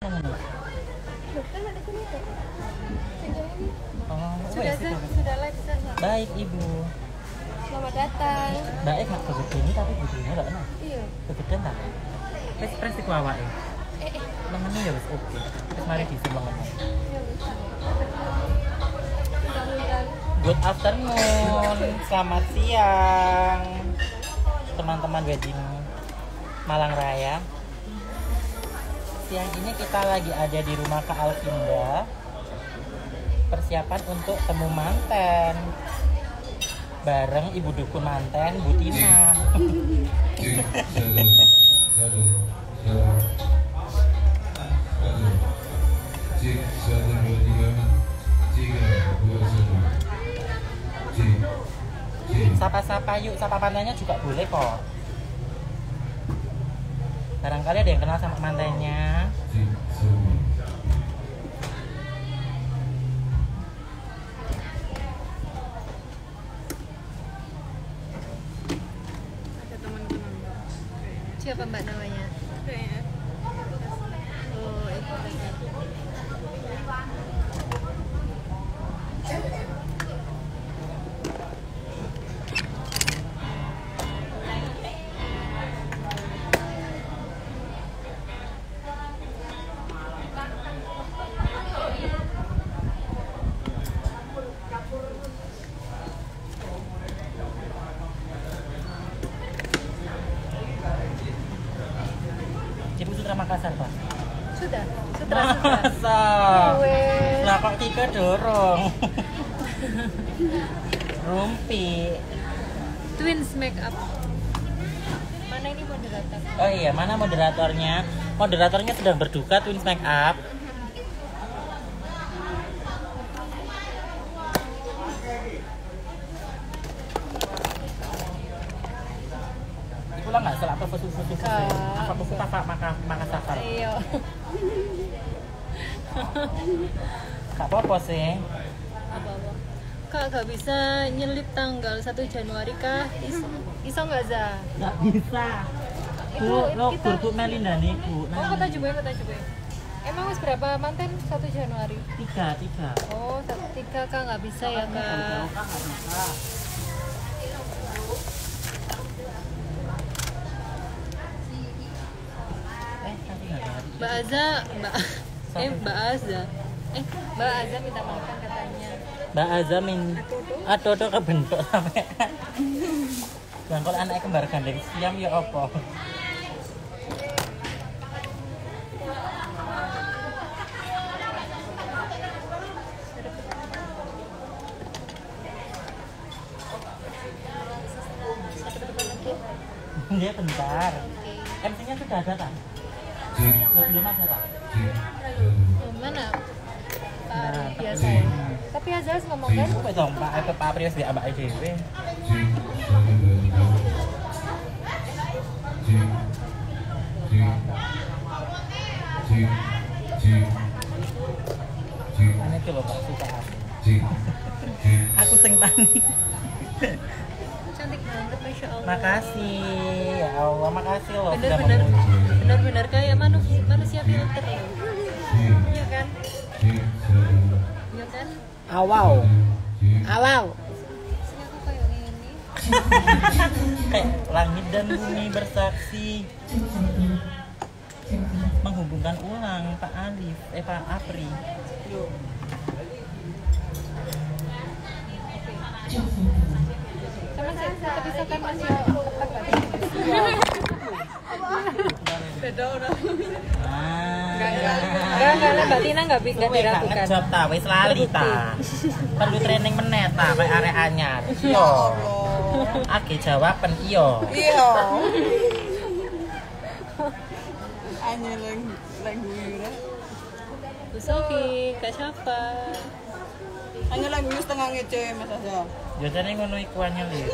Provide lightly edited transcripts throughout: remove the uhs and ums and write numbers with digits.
Ngono. Dokter ada sini tuh. Sejauh ini. Oh, Sudah wes, Ibu. Sudah live sana. Baik, Ibu. Selamat datang. Baik, gak begini tapi begini gak enak. Iya. Kegedean ta? Wis pres iku awake. Eh, eh. Lengene ya wis oke. Wis mari diisi lengene. Iya, wis. Mudah-mudahan. Good afternoon, selamat siang teman-teman wedding Malang Raya. Siang ini kita lagi ada di rumah Kak Alvinda. Persiapan untuk temu manten bareng Ibu Dukun Manten, Bu Tina. 1, 2, 3, 2, 1. Sapa-sapa yuk, sapa mantannya juga boleh kok. Barangkali ada yang kenal sama mantannya. Ada teman-teman Mbak. Siapa Mbak namanya? Kayaknya. Oh, itu. Ibu Sutra Makassar, Pak. Sudah, sutra sutra. Masa? Wes. Lah kok tiga dorong. Rumpi. Twins make up. Mana ini moderator? Oh iya, mana moderatornya? Moderatornya sedang berduka Twins make up. Iku lah nggak salah apa fusu fusu fusu. Apa fusu apa maka maka safar. Iya. Gak apa-apa sih. Apa-apa. Kak gak bisa nyelip tanggal 1 Januari kah? Iso nggak Za? Nggak bisa. Itu, Bu, lo kita- gurku Melinda nih, Bu. Oh, kota Jeboy, kota Jeboy. Emang wis berapa manten 1 Januari? 3. Oh, 1 3 Kak nggak bisa ya Kak. Jauh-jauh, Kak, nggak bisa. Eh, nanti nggak ada. Mbak Aza, Mbak Mbak Aza. Mbak Aza minta makan katanya. Mbak Aza min aduh aduh kebentuk sampai. Bang kalau anaknya kembar gandeng siam ya apa? Iya bentar. Oke. MC-nya sudah ada tak? Belum ada tak? Mana? Pak Ari Nah, biasa ya. Tapi Aza harus ngomong kan? Kok dong Pak Pak Prius di ambak dhewe. Aneh ki lho Pak suka aku. Aku sing panik. Cantik banget, Masya Allah. Makasih ya Allah, makasih loh sudah Bener-bener, memuji. bener-bener kayak manusia filter loh. Iya kan? Iya kan? Awau. Awau. Sini aku kayak gini. Kayak langit dan bumi bersaksi menghubungkan ulang Pak Alif, Pak Apri. Sama sih, tetap bisa kan masih tepat nggak sih? Beda orang. Enggak, Mbak Tina nggak Suwe gak diragukan. ngejob ta, wis lali ta. Perlu training meneh ta, kayak arek anyar. Iya. Age jawaban iya. Iya. Hanya leng guyu rek. Bu Sofi, Kak Syafa. Hanya leng guyu setengah ngece Mas Aza. Ya jane ngono iku anyar lho.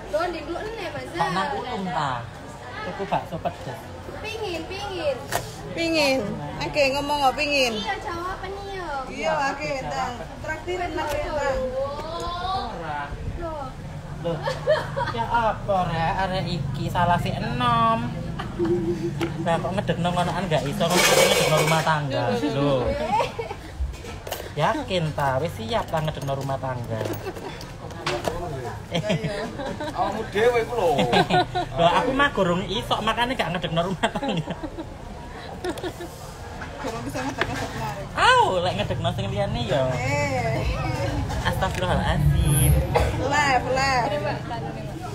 Don di dulu nih Mas. Tak nang ulung ta. Tuku bakso pedes. Pingin, pingin. Pingin. Oke, ngomong kok pingin. Iya jawaban iya. Iya, oke, tang. Traktirin lah tang. Ora. Loh, Loh. Ya apa rek arek iki salah si enom. Lah kok ngedekno ngonoan gak iso, kok ngedekno rumah tangga. Lho. Yakin ta, wis siap ta ngedekno rumah tangga. Awakmu dhewe iku lho. Lho aku mah gurung iso, makane gak ngedekno rumah tangga. Kurang bisa ngedek-ngedekno. Au, lek ngedekno sing liyane ya. Astagfirullahaladzim. Live, live. Ini Mbak, tangannya, Mbak.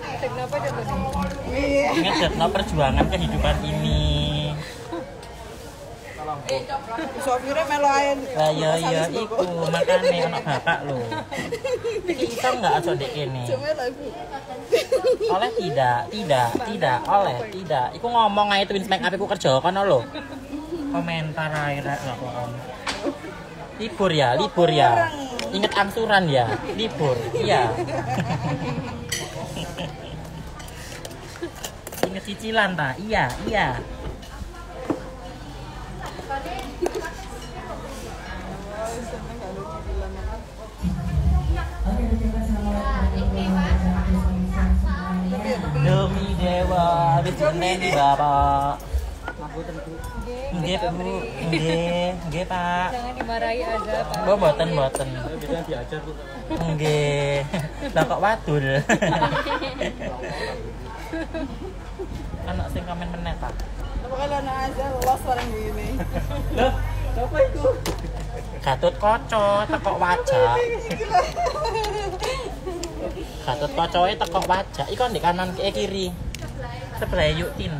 Ngedekno apa coba sih? Iya. Ngedekno perjuangan kehidupan ini. Sopirnya melo ae. Lah iya iya iku makane ono bapak lho. Iki iso enggak aja ndek kene? Cuma lah ibu. Oleh tidak, tidak, tidak, oleh tidak. Iku ngomong ae Twins Make Up iku kerja kono lho. Komentar ae rek lah kok. Libur ya, libur ya. Ingat angsuran ya, libur. Iya. Ingat cicilan ta? Iya, iya. Demi dewa, wis jeneng bapak. Nggih, Bu. Nggih, nggih, Pak. Jangan dimarahi aja, Pak. Oh, mboten, mboten. Biasanya diajar, Bu. Nggih. Lah kok wadul. Anak sing komen meneh ta? Pokoknya anak aja los bareng gini. Loh, apa iku? Gatut kaca tekok wajah. Gatut kacae tekok wajah. Iku ndek kanan kiri. Sebelah Yuk Tin.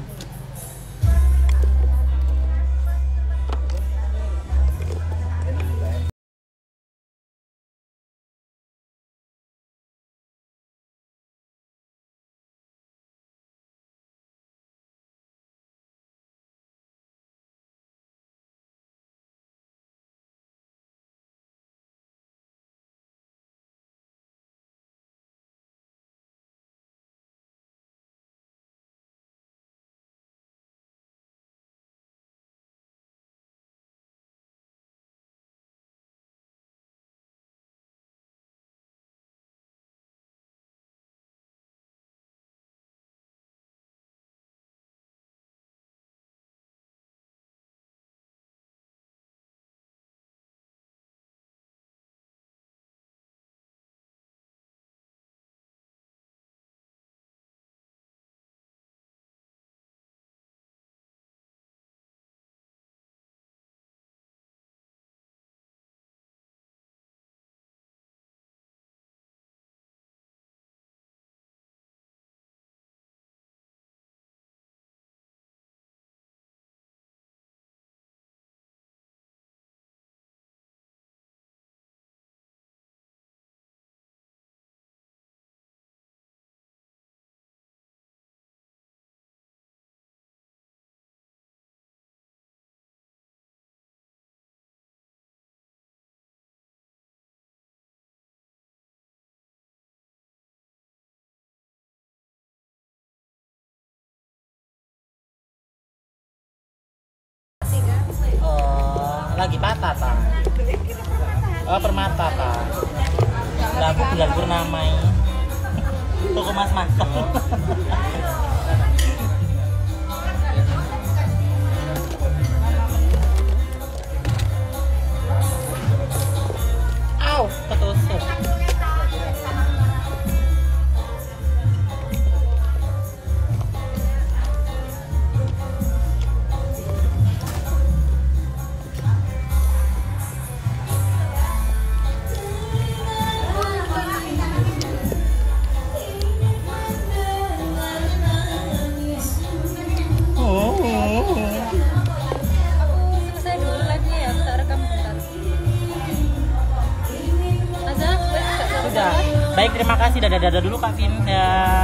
Lagi patah ta? Oh, permata ta. Lah aku bulan purnama iki. Toko Mas Mansong. Au, ketusuk. Baik, terima kasih. Dadah-dadah dulu Kak Vinda.